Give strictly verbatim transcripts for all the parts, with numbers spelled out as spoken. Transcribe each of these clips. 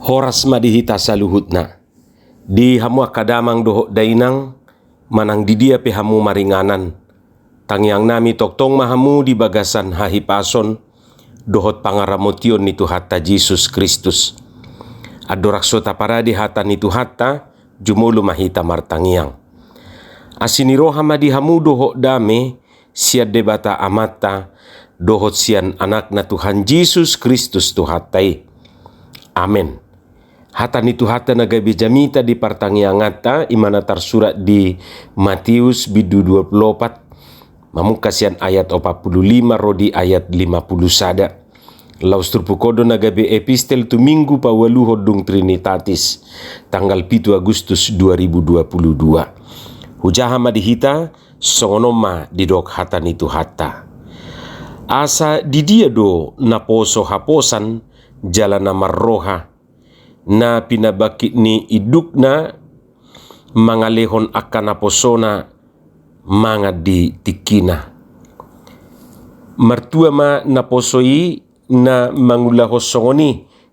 Horas ma di hita saluhutna. Di hamu angka damang dohot dainang, manang di dia pe hamu maringanan, tangiangnami tongtong ma hamu di bagasan hahipason dohot pangaramotion ni Tuhanta Jesus Kristus. Andorang so taparade hata ni Tuhanta, jumolo ma hita martangiang. Asi ni roha ma di hamu dohot dame, sian Debata Amanta, dohot sian Anakna Tuhan Jesus Kristus Tuhanta i. Amen. Hata ni Tuhanta na gabe jamita di partangianganta, i ma na tarsurat di Matius bindu dua pulu opat, mamungka sian ayat opat pulu lima ro di ayat lima pulu sada. Laos turpuk on do na gabe epistel tu Minggu paualuhon dung Trinitatis, tanggal pitu Agustus dua ribu dua pulu dua. Hujaha ma di hita, songon on ma didok hata ni Tuhanta. Asa di dia do naposo haposan jala na marroha, na pinabangkit ni indukna mangalehon angka naposona mangan di tingkina? Martua ma naposo i na mangulahon songon i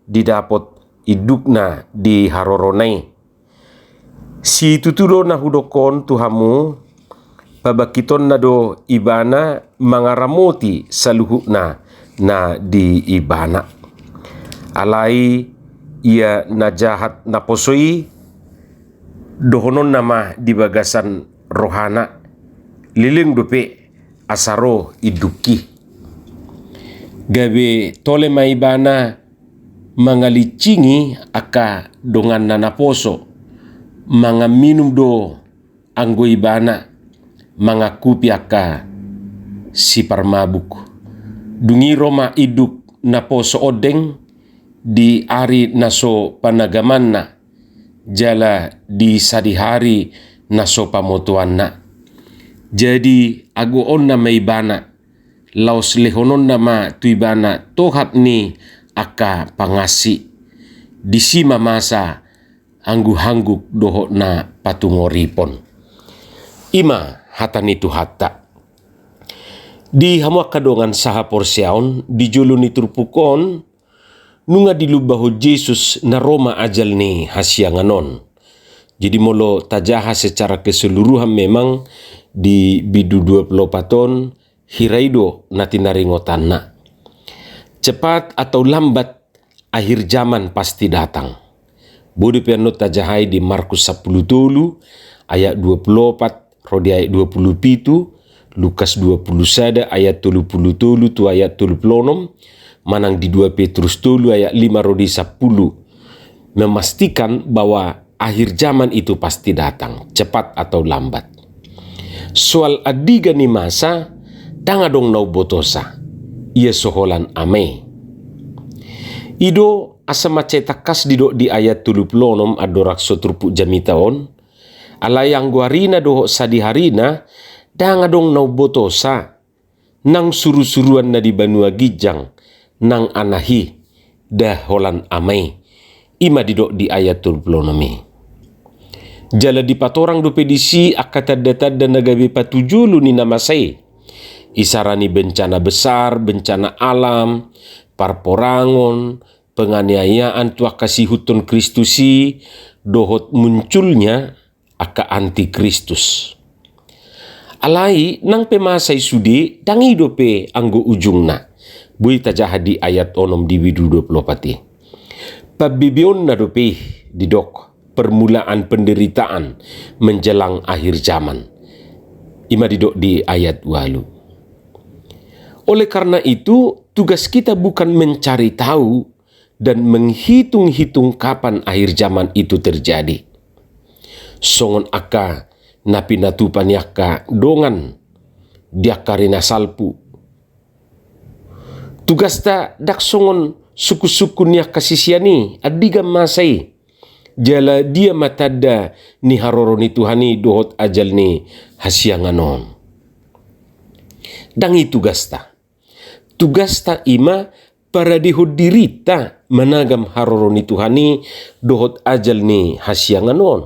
didapot indukna di harorona i. Situtu do na hudok on tu hamu, pabangkitonna do ibana mangaramoti saluhutna na di ibana. Alai ia na jahat naposo i, dohononna ma di bagasan rohana, leleng dope asa ro indukki. Gabe tole ma ibana mangalincingi angka donganna naposo, mangan minum do anggo ibana, mangangkupi angka siparmabuk. Dung i ro ma induk naposo ondeng di ari na so panagamanna, jala di sadihari na so pamotoanna. Jadi agoonna ma ibana, laos lehononna ma tu ibana tohap ni angka pangansi. Disi ma masa angguhangguk dohot na patungoripon. I ma hata ni Tuhanta. Di hamu angka dongan sahaporseaon, di jolo ni turpuk on, nunga dilumbahon Jesus na ro ma ajal ni hasiangan on. Jadi molo tajaha secara keseluruhan memang di bindu dua pulu opat on, hira i do na tinaringotanna. Cepat atau lambat, akhir zaman pasti datang. Boi dope annon tajahai di Markus sampulu tolu ayat dua pulu opat ro di ayat dua pulu pitu, Lukas dua pulu sada ayat tolu pulu tolu tu ayat tolu pulu onom, manang di dua Petrus tolu ayat lima ro di sampulu, memastikan bahwa akhir zaman itu pasti datang, cepat atau lambat. Soal andigan ni masa, ndang adong na umbotosa, ia so holan ama i. I do asa mansai tangkas didok di ayat tolu pulu onom andorang so turpuk jamita on, alai anggo arina dohot sadiharina, ndang adong na umbotosa, nang surusuruan na di banua ginjang, nang anahi, nda holan ama i. I ma didok di ayat tolu pulu onom i. Jala dipatorang dope disi angka tandatanda na gabe patujolo ni na masa i. Isarani bencana besar, bencana alam, parporangon, penganiayaan tu angka siihuthon Kristus i, dohot munculnya angka antikristus. Alai nang pe masa i sude, ndang i dope anggo ujungna. Boi tajaha di ayat onom di bindu dua pulu opat i. Pambebeonna dope i didok permulaan penderitaan menjelang akhir zaman. I ma didok di ayat ualu. Oleh karena itu, tugas kita bukan mencari tahu dan menghitung-hitung kapan akhir zaman itu terjadi. Songon angka na pinatupa ni angka dongan di angka ari na salpu. Tugasta ndang songon sungkunsungkun ni angka sisean i, andigan masa i, jala dia ma tanda ni haroro ni Tuhan i dohot ajal ni hasiangan on. Ndang i tugasta. Tugasta i ma paradehon dirinta managam haroro ni Tuhan i dohot ajal ni hasiangan on.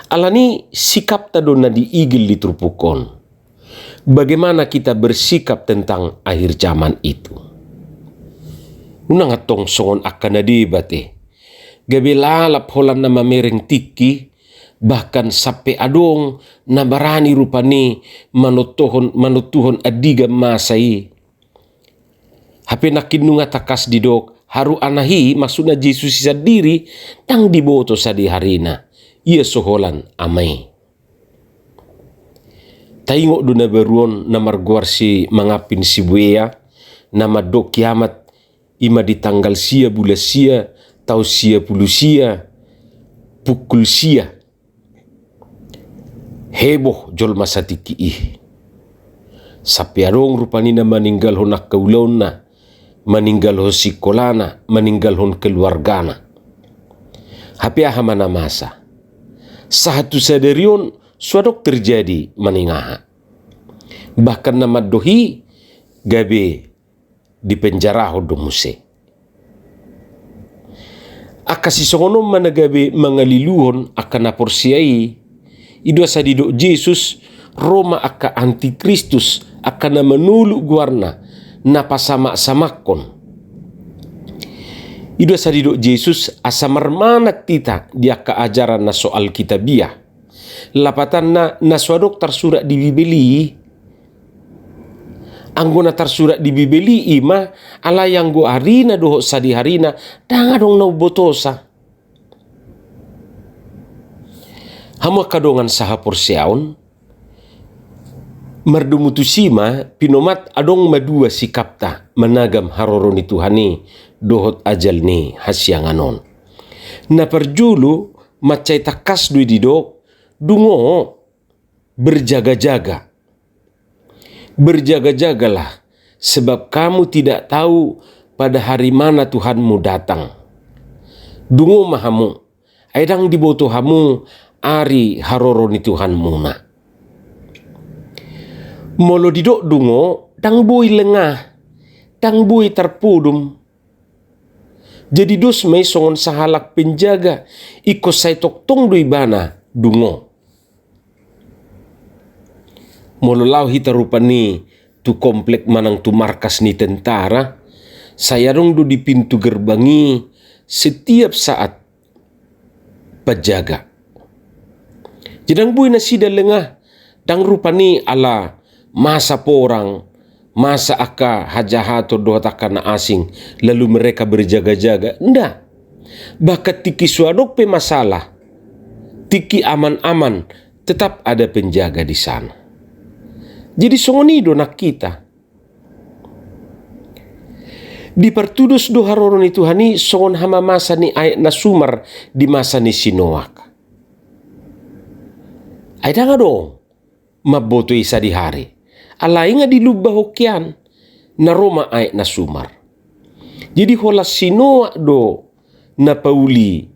Alani sikapta do na diigil di turpuk on. Bagaimana kita bersikap tentang akhir zaman itu? Unang antong songon angka na debat, e. Gabe lalap holan na mamereng tingki, bahkan sampe adong na barani rupani manontuhon, manontuhon andigan masa i. Hape nangkin nunga tangkas didok, haru anak i, maksudna Jesus i sandiri, ndang diboto sadihari na. Ia so holan ama i. Taingot do na baru on na margoar si Mangampin Sibuea, na mandok kiamat i ma di tanggal sia bulan sia, taon sia pulu sia, pukul sia. Heboh jolma satingki i. Sampe adong rupani na maninggalhon angka ulaonna, maninggalhon singkolana, maninggalhon keluargana. Hape aha ma na masa? Sahat tu sadari on, so adong terjadi maningaha. Bahkan na mandok i gabe dipenjarahon do muse. Angka sisongon on ma na gabe mangaliluhon angka na porsea i. I do asa didok Jesus, ro ma angka antikristus, angka na manoluk goarna, na pasamak-samakhon. I do asa didok Jesus, asa marmanat hita di angka ajaran na so alkitabiah. Lapatanna, na so adong tarsurat di Bibel i. Anggo na tarsurat di Bibel i, i ma, alai anggo arina dohot sadiharina, ndang adong na umbotosa. Hamu angka dongan sahaporseaon, mardomu tusi ma, pinomat adong ma dua sikapta managam haroro ni Tuhan i dohot ajal ni hasiangan on. Na parjolo, mansai tangkas do i didok, dungo, berjaga-jaga. Berjaga-jagalah, sebab kamu tidak tahu pada hari mana Tuhanmu datang. Dungo ma hamu, ai ndang diboto hamu ari haroro ni Tuhanmuna. Molo didok dungo, ndang boi lengah, ndang boi tarpodom. Jadi dos ma i songon sahalak penjaga, ingkon sai tongtong do ibana dungo. Molo laho hita rupani tu komplek manang tu markas ni tentara, sai adong do di pintu gerbang i setiap saat penjaga. Jadi ndang boi nasida lengah, ndang rupani ala masa porang, masa angka hajahaton dohot angka na asing, lalu mereka berjaga-jaga. Nda. Bahkan tingki so adong pe masalah, tingki aman-aman, tetap ada penjaga di sana. Jadi songon i do nang hita. Dipartudos do haroro ni Tuhan i songon hamamasa ni aek na sumar di masa ni si Noak. Ai ndang adong mamboto i sadihari. Alai nga dilumbahon hian, na ro ma aek na sumar. Jadi holan si Noak do na pauli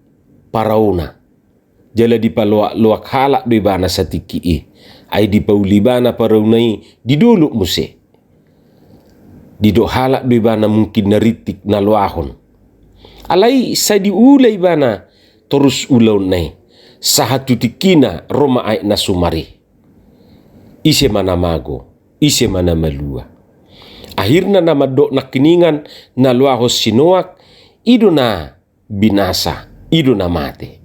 parauna. Jala dipaloak-loak halak do ibana satingki i. Ai dipauli ibana parauna i di dolok muse. Didok halak do ibana mungkin na rintik na loahon. Alai sai diula ibana torus ulaonna i. Sahat tu tingkina ro ma aek na sumar i. Ise ma na mago, ise ma na malua. Akhirna na mandok nangkiningan na loahon si Noak, i do na binasa, i do na mate.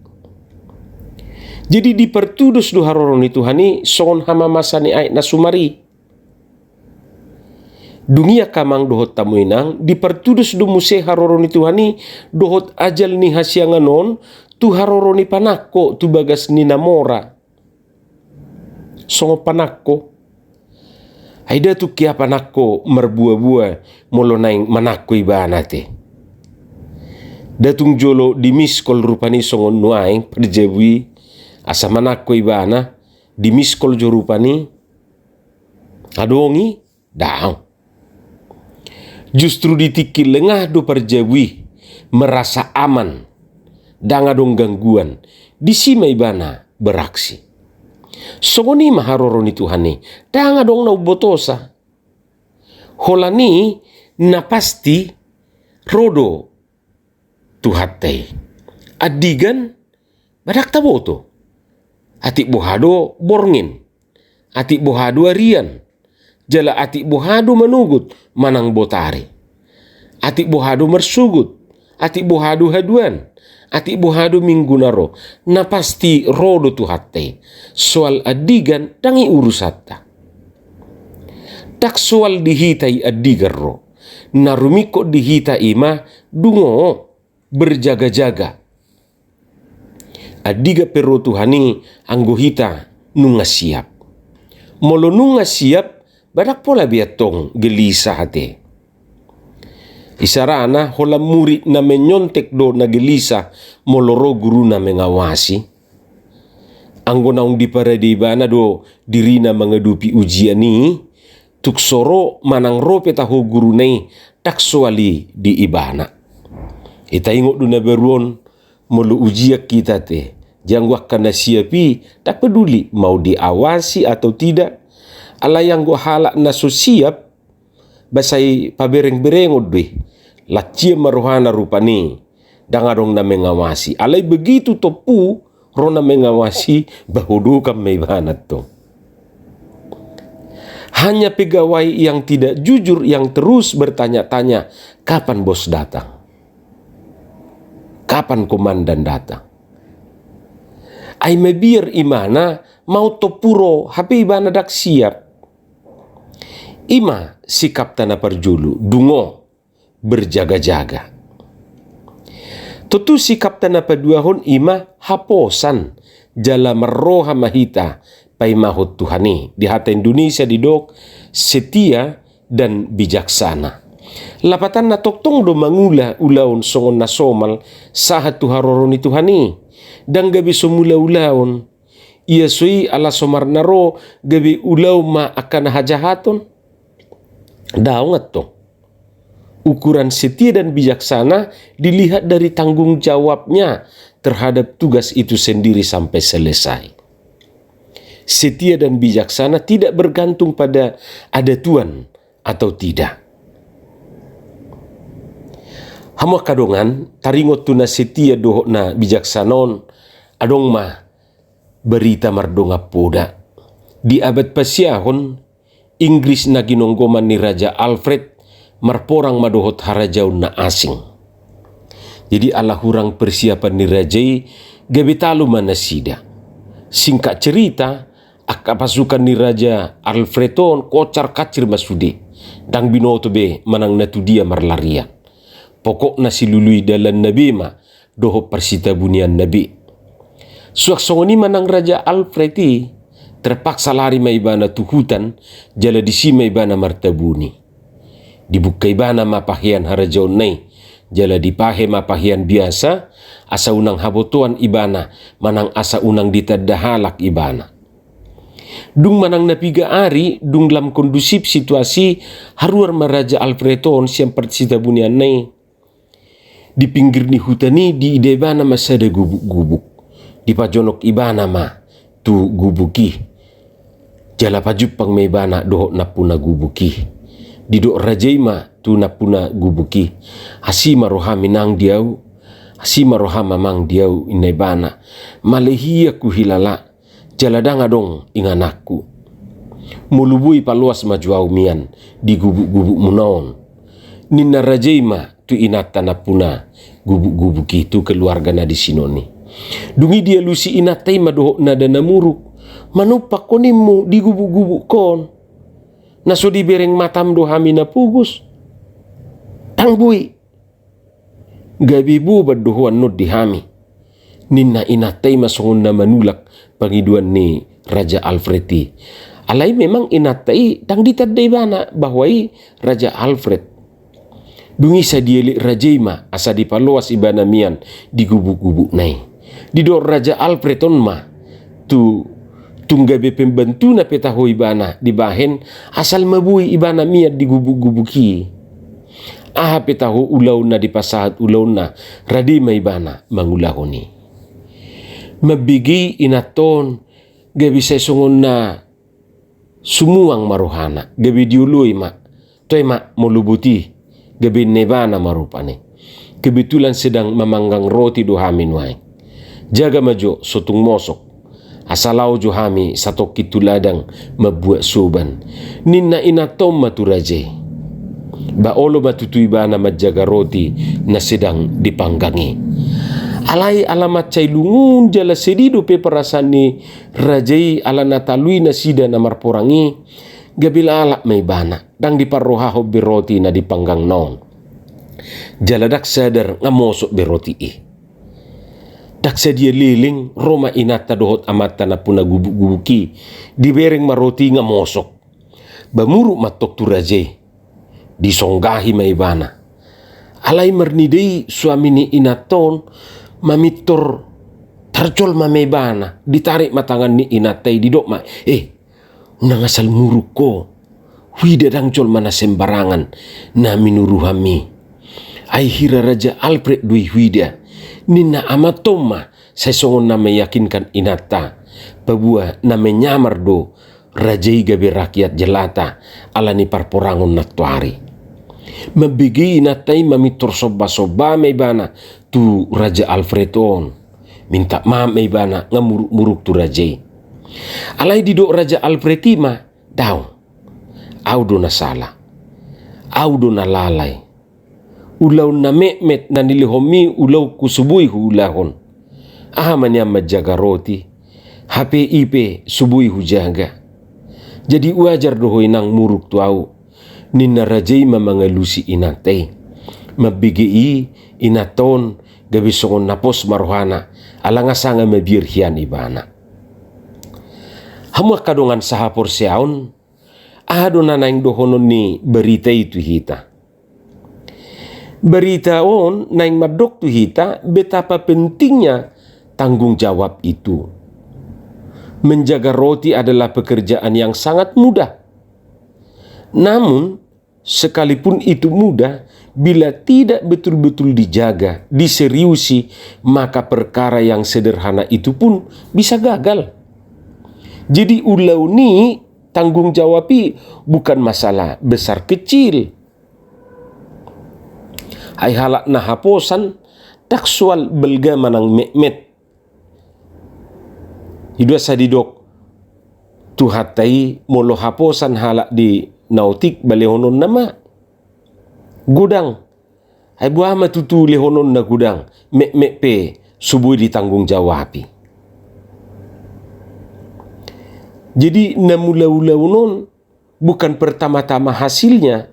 Jadi dipartudos do haroro ni Tuhan i songon hamamasa ni aek na sumar i. Dung i angka amang dohot hamu inang, dipartudos do muse haroro ni Tuhan i dohot ajal ni hasiangan on tu haroro ni panangko tu bagas ni na mora. Songon panangko. Ai nda tung hea panangko marbua-bua molo naeng manangko ibana te. Nda tung jolo di-miskol rupani songon nuaeng parjabu i asa manangko ibana, di-miskol jo rupani. Adong i? Daong. Justru di tingki lengah do parjabu i, merasa aman, ndang adong gangguan, disi ma ibana beraksi. Songon i ma haroro ni Tuhan i, ndang adong na umbotosa. Holan i na pasti ro do Tuhanta i. Andigan, ba ndang taboto. Atik boha do borngin. Atik boha do arian. Jala atik boha do manogot manang botari. Atik boha do marsogot, atik boha do haduan, atik boha do minggu na ro, na pasti ro do Tuhanta i. Soal andigan ndang i urusanta. Ndang soal di hita i andigan ro. Na rumingkot di hita i ma dungo, berjaga-jaga. Andigan pe ro Tuhan i anggo hita nunga siap. Molo nunga siap, ba ndang pola be antong gelisah ate. Isarana holan murid na menyontek do na gelisah molo ro guru na mengawasi. Anggo naung diparade ibana do dirina mangadopi ujian i, tung so ro manang ro pe taho guruna i, ndang soal i di ibana. Hita ingot do na baru on, molo ujian hita ate, jala anggo angka na siap i, ndang peduli mau diawasi atau tidak. Alai anggo halak na so siap, ba sai pabereng-berengon do i. Lacian ma rohana rupani, ndang adong na mengawasi. Alai begitu tompu ro na mengawasi, ba hodokan ma ibana antong. Hanya pegawai yang tidak jujur yang terus bertanya-tanya, kapan bos datang? Kapan komandan datang? Ai mabiar ibana mau tompu ro, hape ibana ndang siap. I ma sikapta na parjolo, dungo, berjaga-jaga. Tontu sikapta na paduahon i ma haposan, jala marroha ma hita paimahon Tuhan i. Di hata Indonesia didok setia dan bijaksana. Lapatanna tongtong do mangula ulaon songon na somal sahat tu haroro ni Tuhan i. Ndang gabe so mangula ulaon. Ia so i ala somarna ro gabe ulaon ma angka na hajahaton? Daong antong. Ukuran setia dan bijaksana dilihat dari tanggung jawabnya terhadap tugas itu sendiri sampai selesai. Setia dan bijaksana tidak bergantung pada ada tuan atau tidak. Hamu angka dongan, taringot tu na setia dohot na bijaksana on, adong ma barita mardongan poda. Di abad pasiahon, Inggris na ginonggoman ni Raja Alfred marporang ma dohot harajaon na asing. Jadi ala hurang persiapan ni raja i, gabe talu ma nasida. Singkat cerita, angka pasukan ni Raja Alfred on kocar kacir ma sude. Ndang binoto be manang na tu dia marlarian. Pokokna silului dalanna be ma dohot parsitabunianna be. Suang songon i manang Raja Alfred i, terpaksa lari ma ibana tu hutan, jala disi ma ibana martabuni. Dibuka ibana ma pahean harajaonna i, jala dipahe ma pahean biasa, asa unang habotoan ibana, manang asa unang ditanda halak ibana. Dung manang na piga ari, dung lam kondusif situasi, haruar ma Raja Alfred on sian parsitabunianna i. Di pinggir ni hutan i diida ibana ma sada gubuk-gubuk. Dipajonok ibana ma tu gubuk i. Jala pajumpang ma ibana dohot nampuna gubuk i. Didok raja i ma tu nampuna gubuk i, asi ma roham inang di ahu, asi ma roham amang di ahu, ninna ibana. Male hian huhilala, jala ndang adong ingananku. Molo boi paloas ma jo ahu mian di gubuk-gubukmuna on. Ninna raja i ma tu inanta nampuna gubuk-gubuk i, tu keluarga na di sinon i. Dung i dialusi inanta i ma dohot nada na muruk. Manumpak ho nimmu di gubuk-gubuk on. Na so dibereng matam do hami na pogos. Ndang boi. Gabe boban do ho annon di hami. Ninna inanta i ma songon na manulak pangidoan ni Raja Alfred i. Alai memang inanta i ndang ditanda ibana bahwa i Raja Alfred. Dung i sai dielek raja i ma asa dipaloas ibana mian di gubuk-gubukna i. Didok Raja Alfred on ma tu, tung gabe pembantuna pe taho ibana dibahen, asal ma boi ibana mian di gubuk-gubuk i. Aha pe taho ulaonna dipasahat ulaonna, rade ma ibana mangulahon i. Mambege i inanta on, gabe sai songon na sumuang ma rohana, gabe dioloi ma. Toe ma, molo boti, gabe ninna ibana ma rupani. Kebetulan sedang mamanggang roti do hami nuaeng. Jaga ma jo, so tung mosok. Asa laho jo hami satongkin tu ladang mambuat soban. Ninna inanta on ma tu raja i. Ba olo ma tutu ibana manjaga roti na sedang dipanggang i. Alai ala mansai lungun jala sedih dope perasaan ni raja i ala na talui nasida na marporang i, gabe lalap ma ibana, ndang diparrohahon be roti na dipanggang na on. Jala ndang sadar nga mosok be roti i. Ndang sadia leleng ro ma inanta dohot amanta nampuna gubuk-gubuk i, dibereng ma roti nga mosok. Ba muruk ma tong tu raja i. Disonggahi ma ibana. Alai marnida i suami ni inanta on mamintor tarjolma ma ibana, ditarik ma tangan ni inanta i, didok ma, "Eh, unang asal muruk ho. Huida ndang jolma na sembarangan na minuruham i. Ai hira Raja Alfred do i huida. Ninna amanta on ma, sai songon na meyakinkan inanta. Paboa na menyamar do raja i gabe rakyat jelata ala ni parporangon nantoari." Mambege i inanta i mamintor somba-somba ma ibana tu Raja Alfred on. Minta maaf ma ibana nga muruk-muruk tu raja i. Alai didok Raja Alfred i ma, "Daong. Au do na sala. Au do na lalai. Ulaon na metmet na nilehonmi ulaonku so boi huulahon. Aha ma nian manjaga roti? Hape i pe so boi hujaga. Jadi wajar do ho inang muruk tu au," ninna raja i ma mangalusi inanta i. Mambege i inanta on gabe songon na pos ma rohana, ala nga sanga mabiar hian ibana. Hamu angka dongan sahaporseaon, aha do na naeng dohonon ni barita i tu hita? Barita on naeng mandok tu hita betapa pentingnya tanggung jawab itu. Menjaga roti adalah pekerjaan yang sangat mudah. Namun, sekalipun itu mudah, bila tidak betul-betul dijaga, diseriusi, maka perkara yang sederhana itu pun bisa gagal. Jadi ulaon i, tanggung jawab i bukan masalah besar kecil. Ai halak na haposan, ndang soal balga manang metmet. I do asa didok Tuhanta i, molo haposan halak di na otik, ba lehononna ma godang. Ai boha ma tutu lehononna godang, metmet pe so boi ditanggung jawabi. Jadi na mula ulaon on bukan pertama-tama hasilnya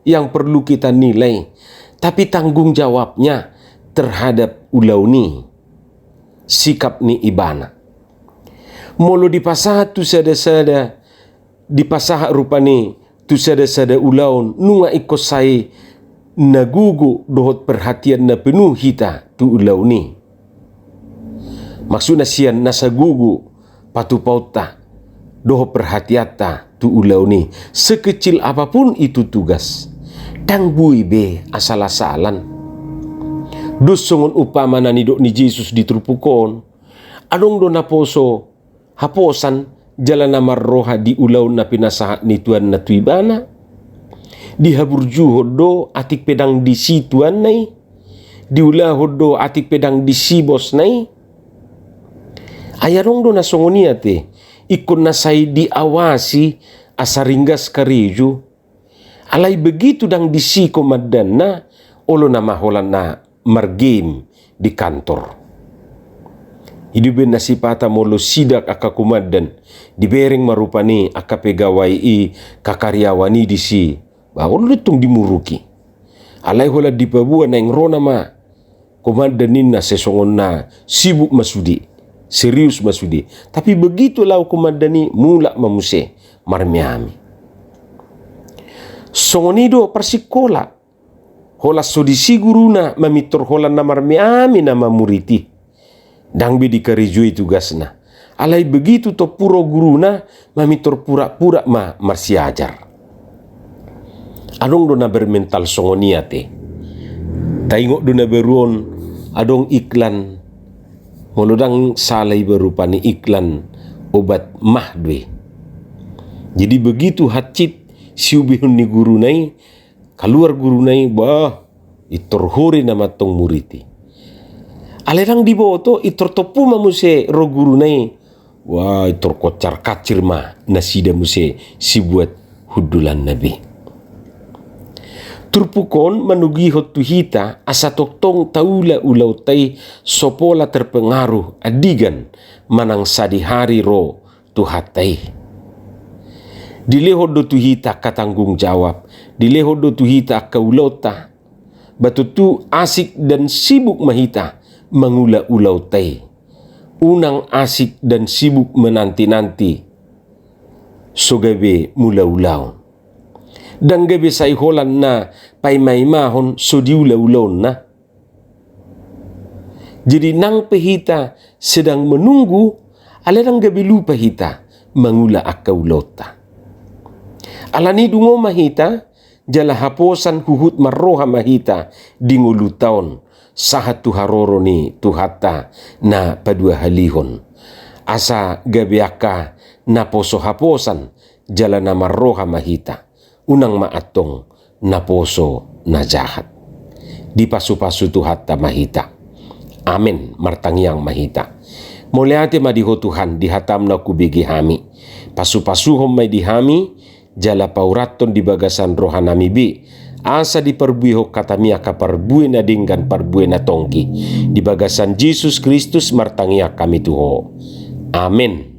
yang perlu kita nilai, tapi tanggung jawabnya terhadap ulaon i, sikap ni ibana. Molo dipasahat tu sada-sada, dipasahat rupani tu sada-sada ulaon, nunga ingkon sai na gogo dohot perhatian na penuh hita tu ulaon i. Maksudna sian nasa gogo patupaonta dohot perhatianta tu ulaon i, sekecil apapun itu tugas, ndang boi be asal-asalan. Dos songon umpama na nidok ni Jesus di turpuk on, adong do naposo haposan jala na marroha di ulaon na pinasahat ni tuanna tu ibana. Dihaburjuhon do atik pe ndang disi tuanna i, diulahon do atik pe ndang disi bosna i. Ai adong do na songon i ate, ingkon na sai diawasi asa ringgas karejo. Alai begitu ndang disi komandanna, olo nama holan na margame di kantor. I do umbahen na sipata molo sidak angka komandan, dibereng ma rupani angka pegawai i, angka karyawan i disi, ba olo do tong dimuruki. Alai holan dipaboa naeng ro nama komandan ninna, sai songon na sibuk ma sude, serius ma sude. Tapi begitu laho komandan i, mulak ma muse marmeami. Songon i do parsikola. Holan so disi guruna mamintor holan na marmeami nama murid i. Ndang be dikarejoi tugasna. Alai begitu tompu ro guruna mamintor, pura-pura ma marsiajar. Adong do na bermental songon i ate. Taingot do na baru on, adong iklan, molo ndang sala iba rupani iklan obat mah do i. Jadi begitu hansit siubehon ni guruna i, kaluar guruna i, bah, intor hore nama tong murid i. Alai ndang diboto, intor tompu ma muse ro guruna i. Wah, intor kocar-kacir ma nasida muse sibuat hundulanna be. Turpuk on manogihon tu hita asa tongtong taula ulaonta i so pola terpengaruh andigan manang sadihari ro Tuhanta i. Dilehon do tu hita angka tanggung jawab, dilehon do tu hita angka ulaonta. Ba tontu asik dan sibuk ma hita mangula ulaonta i. Unang asik dan sibuk menanti-nanti so gabe mula ulaon. Ndang gabe sai holan na paimaimahon so diula ulaonna. Jadi nang pe hita sedang menunggu, alai ndang gabe lupa hita mangula angka ulaonta. Alani i dungo ma hita, jala haposan huhut marroha ma hita di ngolunta on, sahat tu haroro ni Tuhanta na paduahalihon. Asa gabe angka naposo haposan, jala na marroha ma hita. Unang ma antong naposo na jahat. Dipasupasu Tuhanta ma hita. Amen. Martangiang ma hita. Mauliate ma di Ho Tuhan, di hataM na hubege hami. Pasupasuhon ma i di hami, jala paurathon di bagasan rohanami be, asa diparbuehon hataMi angka parbue na denggan, parbue na tonggi. Di bagasan Jesus Kristus martangiang hami tu Ho. Amen.